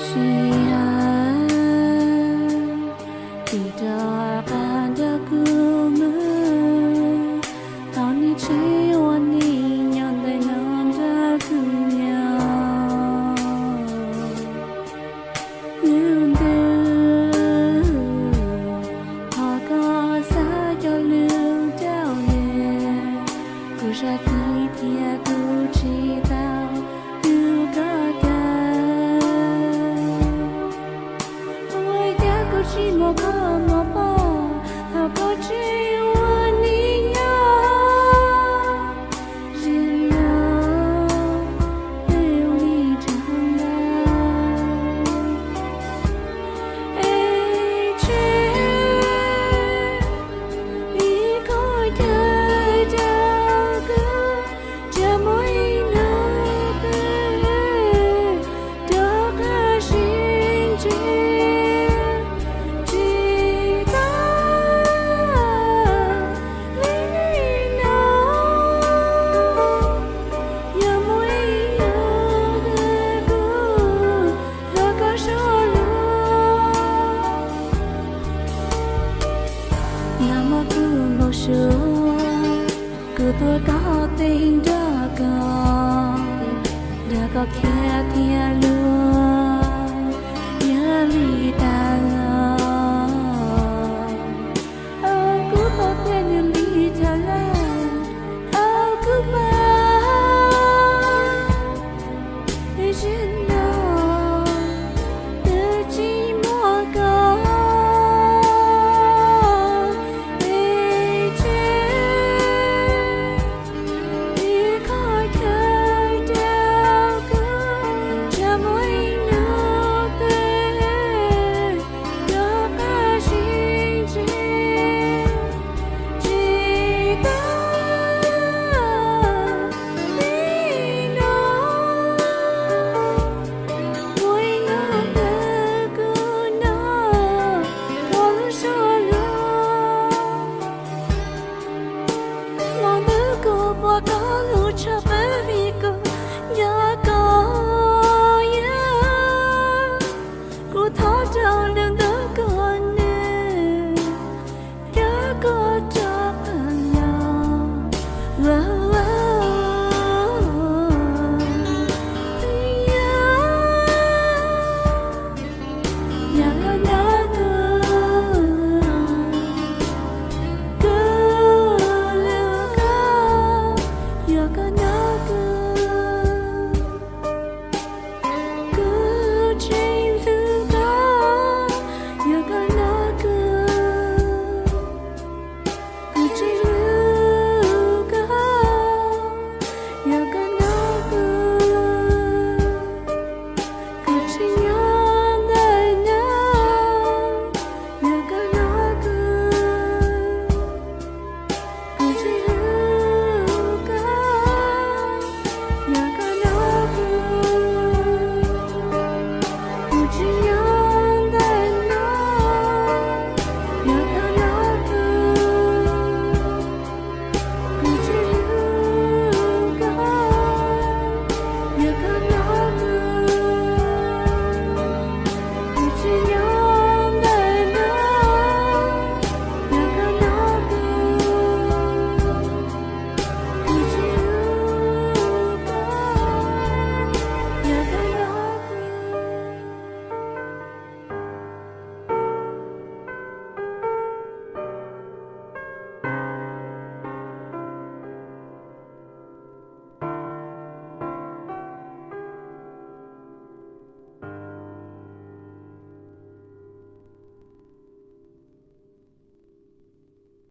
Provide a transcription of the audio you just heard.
Tsis hais tim rov qab nrog kuv mus, tau nim tsev ua nim nyob ntawm no nrog kuv nyob. Lub ntuj, thov koj xav cov lus rau lawm, kuv zaj txim thiab kuv tsis tau tu koj kawg. Ua cas kuv tsis muaj koj mog pog, thaum koj tseem ua nim nyob. Zaum no peb ua li rau lawm, es tseg ib qho chaw rau kuv, tsuas muaj ib hnub twg rov qab sib ntsib. Tsis tas li no, yog muaj ib hnub twg kuv hlub koj sab lug, nag hmo kuv npau suav, kuv tuav koj tes nrog koj, nrog koj khiav thiab luag, yog li tas los. Au kuv pog, tej nws li cas lawm, au kuv pog. Zaum no twb tsis muaj koj, es tseg ib qho chaw rau kuv, tsuas muaj ib hnub twg rov qab sib ntsib. Tsis tas li no, ua ib hnub twg kuv nrog koj lub suab luag. Hmo ntawd kuv pom koj lub tshaj pawg vim kuv nco koj yam, kuv thov rau lub ntuj koj nws coj koj rov qab los. Yog koj nrog kuv, kuv hlub koj. Yog koj nrog kuv, kuv tseem hlub koj. Yog koj nrog kuv, kuv tseem hlub koj. Yog koj nrog kuv, kuv tseem